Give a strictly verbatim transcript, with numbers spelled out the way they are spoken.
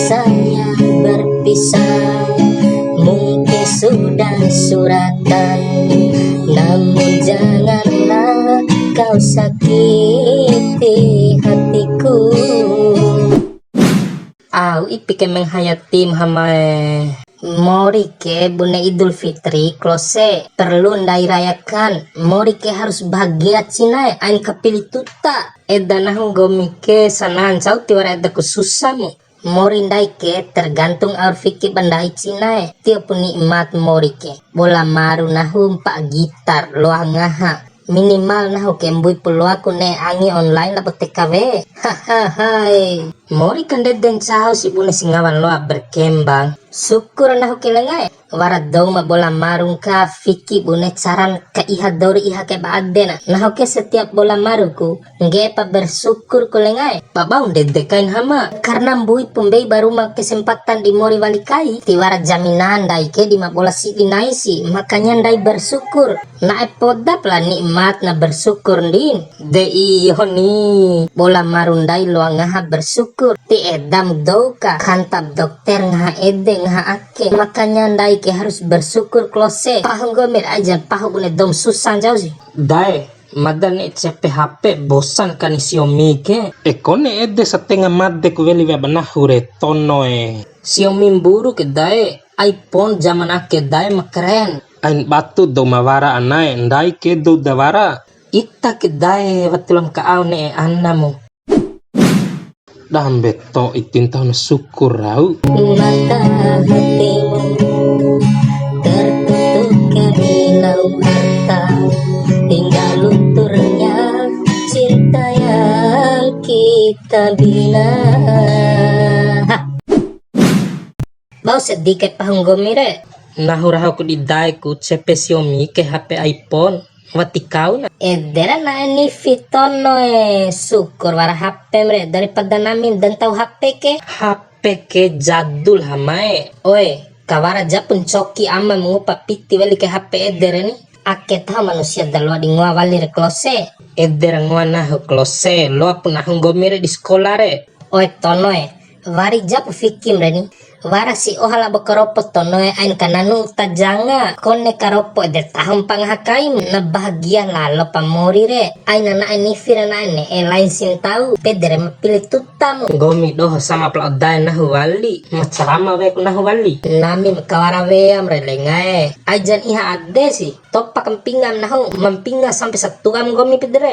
Saya berpisah, mungkin sudah suratan, namun janganlah kau sakiti hatiku. Au ipi ke menghayati Muhammad. Mori ke bune Idul Fitri, klose, perlu ndai rayakan. Mori ke harus bahagia cinae, ain kapili tuta. Eda nahu nggomi ke sanang cau tiwara eda ku susah mu. Mori ndai ke tergantung aur fiki ba ndai cinae. Tiopu nikmat mori ke. Bola maru nahu mpa'a gitar, loa ngaha. Minimal nahu ke mbui pu loaku ne'e angi online labo T K W. Hahaha. Mori ka ndede ncau si bune si ngawan loa berkembang. Syukur nahu ke lengae. Wara dou ma bola marung ka fiki bune caran ka iha dou ri iha ke ba ade na. Nahu ke setiap bola maruku, ngge'e pa bersyukur ku lengae. Ba bau ndede kain Hama. Karena mbui pu mbei ba Ruma kesempatan di mori wali kai. Tiwara jaminan ndai ke di ma bola sidi nai si. Makanya ndai bersyukur. Na'e poda pala nikmat na bersyukur ndin. De iyo ni, bola maru ndai loa ngaha bersyukur. Ti edam dou ka, kantap dokter ngaha ede, ngaha ake. Makanya ndai ke harus bersyukur klose. Pahu nggomi re aja, pahu bune dou ma susah ncau si. Dae, mada ne'e cepe H P, bosan kani Xiaomi ke. E kone ede satenga made ku weli wea ba nahu re, Tono e. Xiaomi mburu ke dae, iPhone zaman ake dae ma keren. Ain batu dou ma wara anae, ndai ke dou da wara. Ita ke dae wati loam ka au ne'e anamu. Dah mbeto itin taho na syukur rau. Mata hatimu tertutup kebilau harta, hingga lunturnya cinta yang kita bina. Hah. Bau sedih ke pahu nggomi re. Nahu rahoku di daeku cepe Xiaomi ke H P iPhone. Wati kau na. Ede ra na'e nifi Tono e. Syukur wara H P mu re. Daripada nami da ntau H P ke. H P ke jadul Hama e. Oe, kawara japu ncoki ama mu ngupa piti weli ke H P ede re ni. Ake taho manusia da loa di ngoa wali re klose. Ede ra ngoa nahu klose. Loa pu nahu nggomi re di sekolah re. Oe Tono e. Wari japu fikim re ni. Wara si oha labo karopo Tono e, ain kananu uta janga. Kone karopo ede taho mpa ngaha kaim. Na bahagia lalo pa mori re. Aina na'e nifi ra na'e ne'e lain si ntau. Pede re ma pili tutamu. Nggomi doho sama pala dae nahu wali. Ma carama weaku nahu wali. Nami ma kawara weam re lengae. Ai jan iha ade si. Topa kampingam nahu. Ma mpinga sampe satuam nggomi pede re.